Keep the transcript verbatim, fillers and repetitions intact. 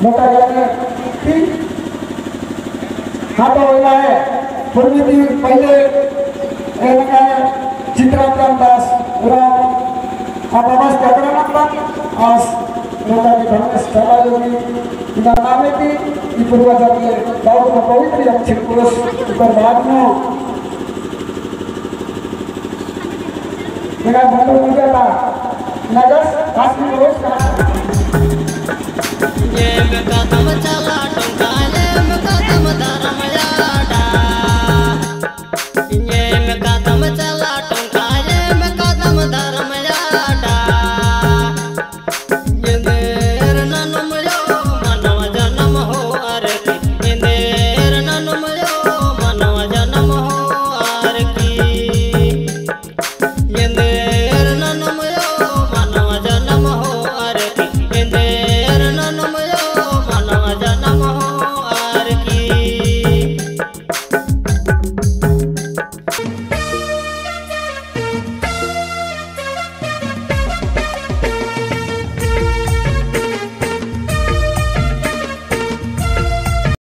नोता यानी ती हाँ तो होइला है, पूर्वी ती पहले एनका चित्रंजन दास उराँव आ बाबस कतरा नंबर आस नोता के धर्मेस चला जोगी इना नामे ती ई पूर्वजर के बहुत पवित्र यम छिरकुस ऊपर बाद में एंगा बंदो पूजा ता नगस आस की रोज का